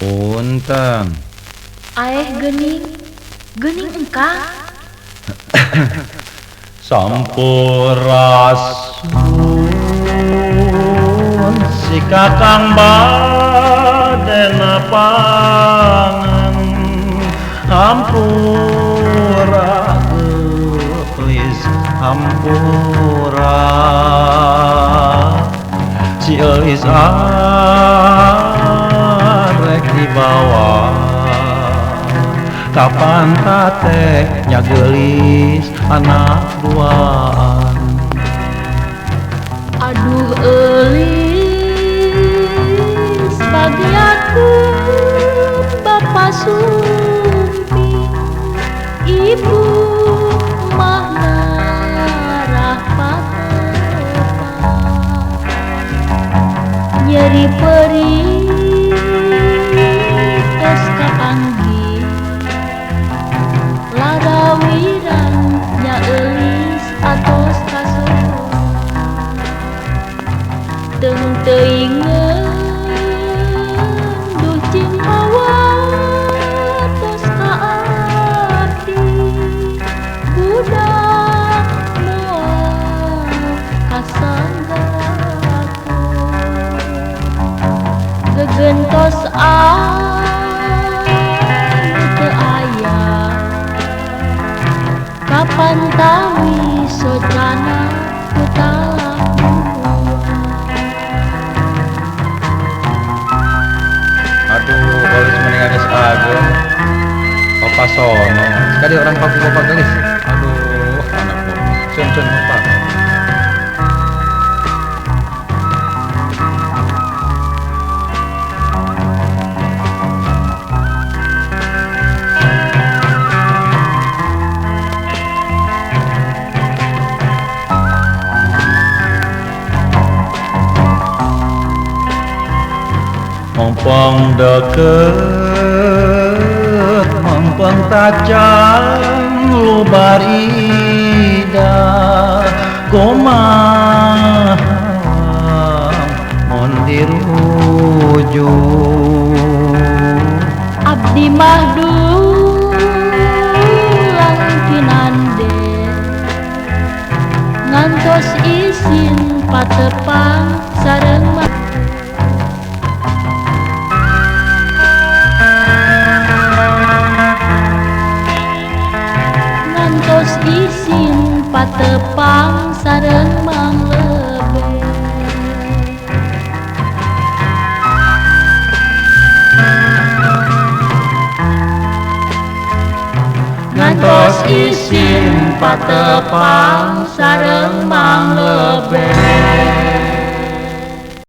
Punten. Aeh geuning, geuning engkang. Sampurasun si kakang bade napangan, hampura geulis hampura si Eulis arek dibawa kapan tate nya geulis anak duaan. Aduh Eulis bagiakeun Bapa Sumping, Ibu mah narah patepang, nyeri perih tos kapanggih, lara wirang nya Eulis atos kasohor, teung teuingeun duh cing mawa tos ka abdi, budak moal kasanggakeun, gegentos anu teu aya kapan tawi socana ku talak dua. Aduh, geulis mendingan geus ageung. Papa sono. Sekali orang paku bapak geulis. Aduh, anakku. Sun sun bapak. Mempeng deket, mempeng tajam lubar ida, kumaha mun dirujuk. Abdi mah dulang tinande ngantos isin patepang sareng ngantos isin patepang sareng Mang Lebe. Ngantos isin patepang sareng Mang Lebe.